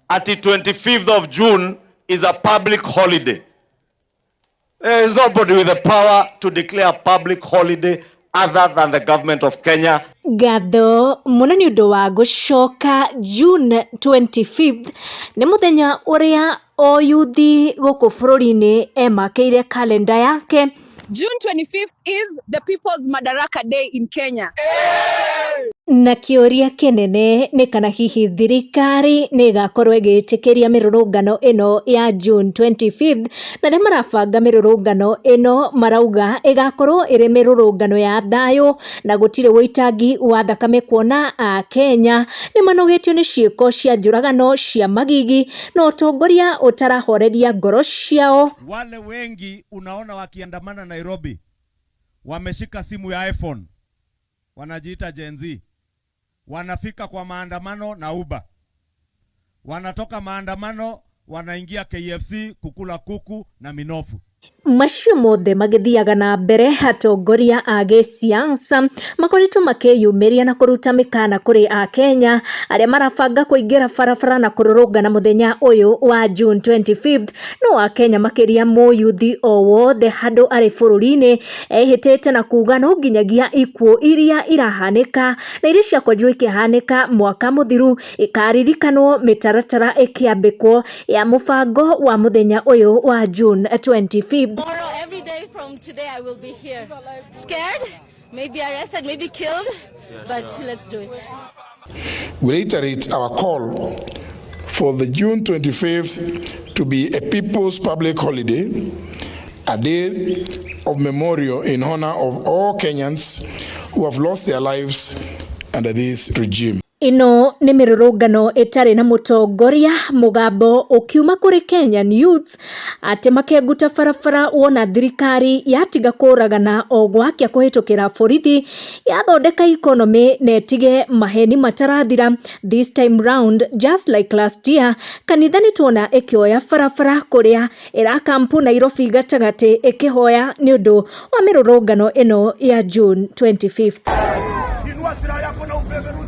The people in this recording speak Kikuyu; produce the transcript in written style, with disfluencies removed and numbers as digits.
Ati 25th of June is a public holiday. There is nobody with the power to declare a public holiday other than the government of Kenya. Ngatho mũno nĩ ũndũ wa gũcoka. June 25th nĩ mũthenya ũrĩa o yuthi gũkũ bũrũri-inĩ emakĩire kalenda yake. June 25th is the People's Madaraka Day in Kenya. Na kĩũria kĩnene nĩ kana hihi thirikari nĩ ĩgakorwo ĩgĩtĩkĩria mĩrũrũngano ĩno ya June 25th, na arĩa marabanga mĩrũrũngano ĩno marauga ĩgakorwo ĩrĩ mĩrũrũngano ya thayũ na gũtirĩ ũitangi wa thakame, kuona a Kenya nĩ manogetio nĩ ciĩko cia njũragano cia magigi na ũtongoria ũtarahoreria ngoro ciao. Wale wengi unaona wakiandamana Nairobi wameshika simu ya iPhone, wanajiita Gen Z, wanafika kwa maandamano na Uber, wanatoka maandamano wanaingia KFC kukula kuku na minofu. Macio mothe magĩthiaga na mbere, atongoria a gĩsiasa makoretwo makĩyumĩria na kũruta mĩkana kũrĩ akenya arĩa marabanga kũingĩra barabara na kũrũrũngana mũthenya ũyũ wa June 25th. No akenya, makĩria mũyuthi o wothe handũ arĩ bũrũri-inĩ, ehĩtĩte na kuga no nginyagia ikuũ iria irahanĩka na iria ciakorirwo ikĩhanĩka mwaka mũthiru ikaririkanwo mĩtaratara ĩkĩambĩkwo ya mũbango wa mũthenya ũyũ wa June 25th. Tomorrow, every day from today, I will be here. Scared, maybe arrested, maybe killed, but let's do it. We reiterate our call for the June 25th to be a people's public holiday, a day of memorial in honor of all Kenyans who have lost their lives under this regime. Ĩno nĩ mĩrũrũngano ĩtarĩ na mũtongoria, mũgambo ũkiuma kũrĩ Kenyan youths atĩ makenguta barabara wona thirikari yatiga kũragana o gwakĩa kũhĩtũkĩra borithi, yathondeka economy na ĩtige maheni matarathira. This time round, just like last year, kanitha nĩ tuona ĩkĩoya barabara kũrĩa ĩrakampu Nairobi gatagatĩ ĩkĩhoya nĩ ũndũ wa mĩrũrũngano ĩno ya June 25th. Inua silaha yako na upeperushe.